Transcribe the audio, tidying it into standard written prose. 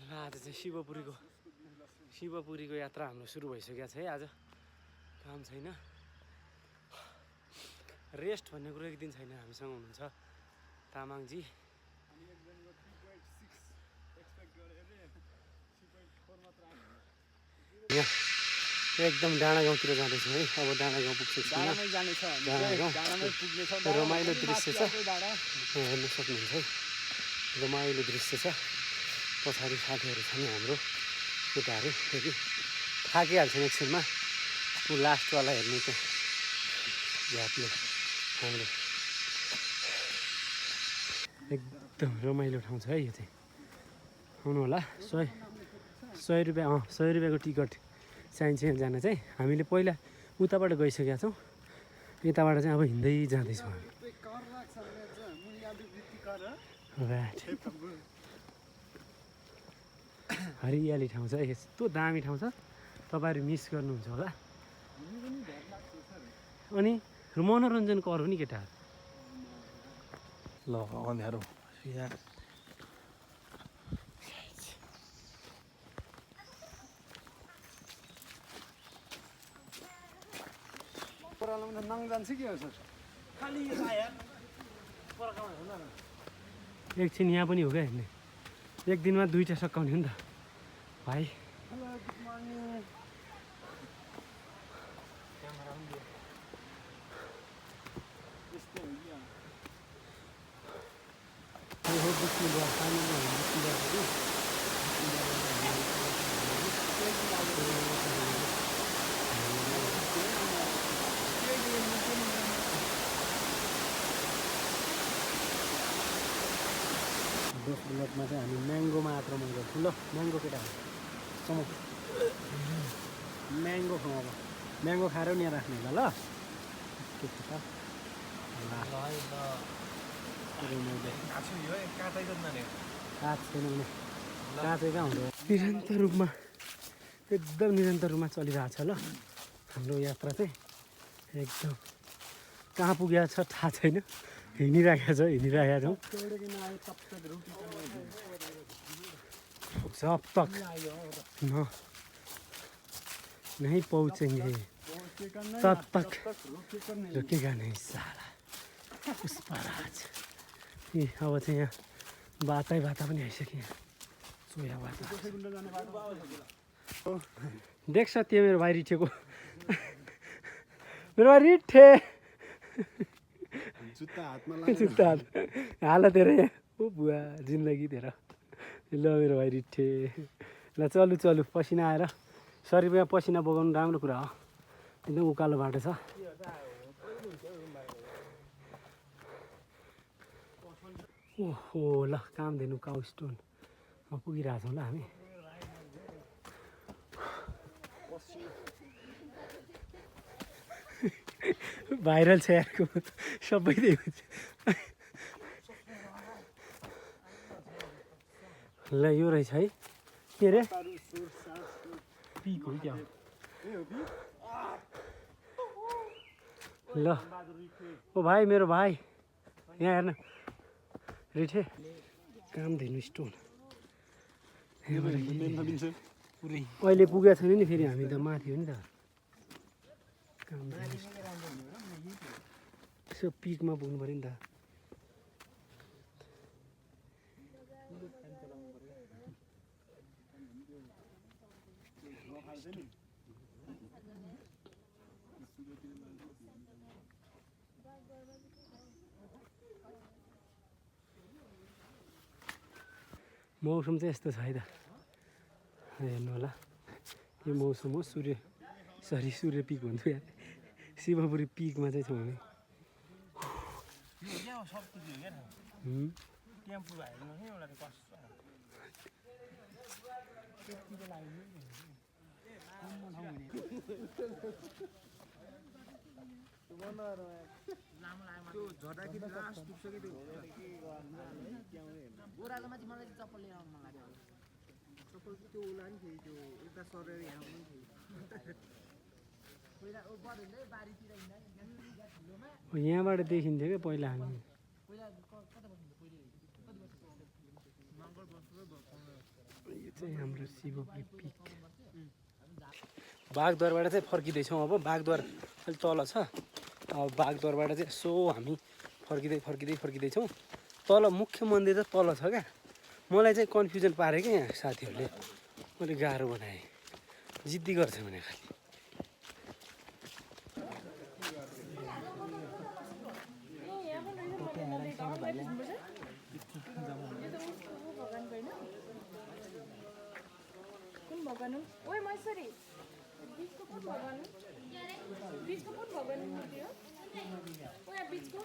आज चाहिँ शिवपुरीको यात्रा हाम्रो सुरु भइसकेको छ है। आज काम छैन, रेस्ट भन्ने कुरो एक दिन छैन। हामीसँग हुनुहुन्छ तामाङजी। एकदम डाँडा गाउँतिर जाँदैछौँ है। अब डाँडा गाउँ पुग्छ, रमाइलो दृश्य छ, हेर्न सक्नुहुन्छ है। रमाइलो दृश्य छ। पछाडि साथीहरू छन् हाम्रो केटाहरू। फेरि थाकिहाल्छन् एकछिनमा। ऊ लास्टवाला हेर्ने चाहिँ जातले हाम्रो एकदम रमाइलो ठाउँ छ है यो चाहिँ। आउनु होला। 100 रुपियाँ 100 रुपियाँको टिकट चाहिन्छ यहाँ जान चाहिँ। हामीले पहिला उताबाट गइसकेका छौँ, यताबाट चाहिँ अब हिँड्दै जाँदैछौँ हामी। हरियाली ठाउँ छ, यस्तो दामी ठाउँ छ, तपाईँहरू मिस गर्नुहुन्छ होला। अनि मनोरञ्जनको अरू नि केटाहरू ल अन्ध्यारो एकछिन यहाँ पनि हो क्या हेर्ने। एक दिनमा 2टा सकाउने हो नि त भाइ। ब्लकमा चाहिँ हामी म्याङ्गोमा आक्रमण गर्छौँ। ल म्याङ्गो केटाहरू चमक म्याङ्गो खाउँ। अब म्याङ्गो खाएर नि यहाँ राख्ने होला। ल के छ त काँचेका हुँदैन। निरन्तर रूपमा एकदम निरन्तर रूपमा चलिरहेको छ। ल हाम्रो यात्रा चाहिँ एकदम कहाँ पुगेको छ थाहा छैन। हिँडिरहेको छौँ जब तक नहीं पहुँचेंगे तब तक रुकेगा नहीं साला पुष्पराज। अब चाहिँ यहाँ बाता पनि आइसक्यो। सोया बाता देख्छ त्यो मेरो भाइ रिठेको। मेरो भाइ रिठे जुत्ता हाल तेरो यहाँ ओ बुवा जिन्दगी तेरो। ल मेरो भाइ रिठे ल चलु पसिना आएर शरीरमा पसिना बगाउनु राम्रो कुरा हो। एकदम उकालो बाटो छ। ओहो ल कामधेनु काउ स्टोन पुगिरहेछौँ ल हामी। भाइरल छ यारको सबै दिएको छ। ल यो रहेछ है के अरे पिक हो क्या? ल ओ भाइ मेरो भाइ यहाँ हेर्न रिठे कामधेनु स्टोन। अहिले पुगेको छैन नि फेरि हामी त माथि हो नि त। यसो पिकमा पुग्नु पऱ्यो नि त। मौसम चाहिँ यस्तो छ है त, हेर्नु होला। यो मौसम हो सूर्य पिक भन्छु यार। शिवपुरी पिकमा चाहिँ छौँ हामी। यहाँबाट देखिन्थ्यो क्या पहिला हामी। यो चाहिँ हाम्रो शिवपुरी पिक बागद्वारबाट चाहिँ फर्किँदैछौँ अब बागद्वार अलिक तल छ अब बागद्वारबाट चाहिँ यसो हामी फर्किँदैछौँ तल मुख्य मन्दिर त तल छ क्या मलाई चाहिँ कन्फ्युजन पाऱ्यो क्या यहाँ साथीहरूले मैले गाह्रो बनाएँ जिद्दी गर्छ भने खालि कुन भगवान हो ओए महेश्वरी बीचको कुन भगवान हो बीचको कुन भगवान मूर्ति हो ओ यहाँ बीचको